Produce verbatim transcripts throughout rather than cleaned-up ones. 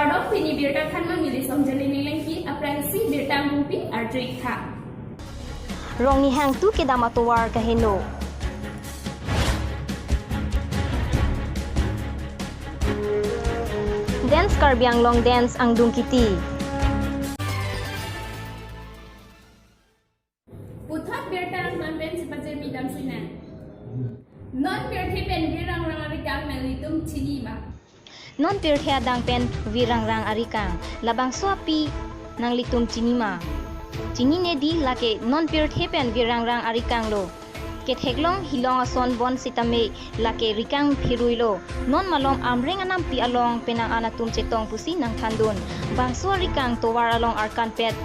Kardom, pini birta thannon neli Songjali Ninglengki, aphrangsi birta angkungpi arju-ik tha. Rong Nihang two kedam atovar kaheno. Dance Karbi Anglong Dance angdung kiti. Puthot birta angklang pen chepajirmi dam sinang. Non pirthe pen Vir Rangrang arikang nanglitum chini ma? Non pirthe adang pen Vir Rangrang arikang labangso api nanglitum chini ma? Chinine dei, lake non pirthe pen Vir Rangrang arikang lo. Ketheklong hilong ason bon sitame lake rikang phirui lo. Non malom Amreng anampi along penang an atum chetong pusi nangthandun. Bangso arikang tovar along arkanpet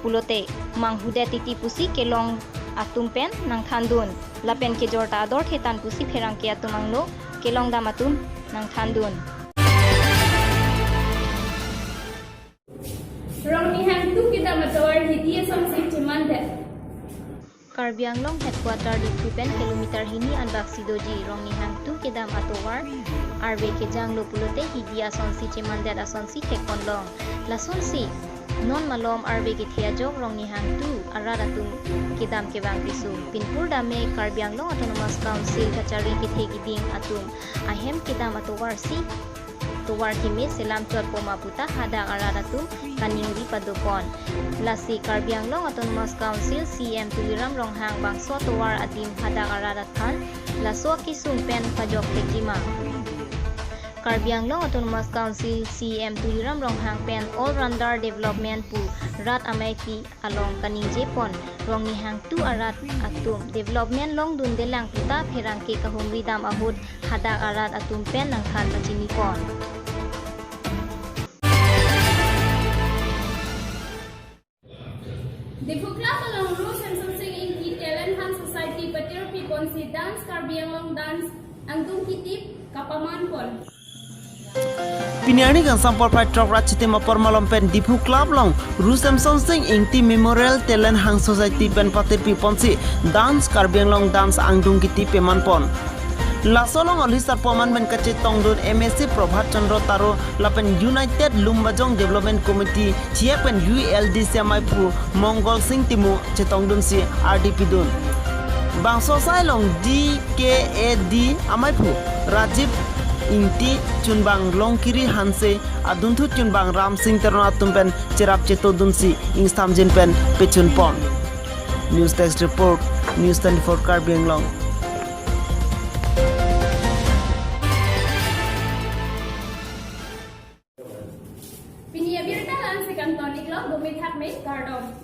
pulote manghudet titi pusi kelong atum pen nangthandun. Lapen kejor ta ador thetan pusi pherangke atum angno kelongdam atum nangthandun. Rong Nihang two kedam atovar hidi asonsi chemandet. Karbi Anglong headquarter Diphu pen kilometer hini anbak si doji Rong Nihang two kedam atovar arve kejanglo pulote hidi asonsi chemandet asonsi thekponlong. Lasonsi non malom arve kethe ajok Rong Nihang two arat atum kedam kevang kesung. Pinpur dame Karbi Anglong Autonomous Council kachari kethe kiding atum ahem kedam atovarsi tovar keme selam chot poma puta hadak arat atum kaningri padopon. Lasi Karbi Anglong Autonomous Council C E M Tuliram Ronghang bangso tovar adim hadak arat aphan laso akesung pen pajok thekji ma? Karbi Anglong Autonomous Council C E M Tuliram Ronghang pen All Rounder Development pu rat ameipi along kaningjepon Rong Nihang two arat atum development longdundelang puta pherangke kahumridam ahut hadak arat atum pen nangthan pachinipon. Diphu Club along Ru Semsonsing Ingti Talent Hunt Society patirpiponsi Dance Karbi Anglong Dance angdung kiti kapamanpon. Pini arni kangsam porphai throk ra chitim apor malom pen Diphu Club along Ru Semsonsing Ingti Memorial Talent Hunt Society pen patirpiponsi Dance Karbi Anglong Dance angdung kiti pamanpon. Laso along alisar paman pen kachetongdun M A C Prabhat Chandra Taro lapen United Lumbajong Development Committee C E M pen U L D C amaiphu Mongol Sing Timung chetongdunsi ardi pidun. Bangso asai along D K A D amaiphu Rajiv Ingti, chunbang Longkiri Hanse, adunthu chunbang Ram Sing Teron atum pen cherap chetongdunsi ingsamjin pen pechunpon. News Desk Report, News twenty-four Karbi Anglong. Pini abirta la-ansi kangton-iklo, dome thakme, kardom.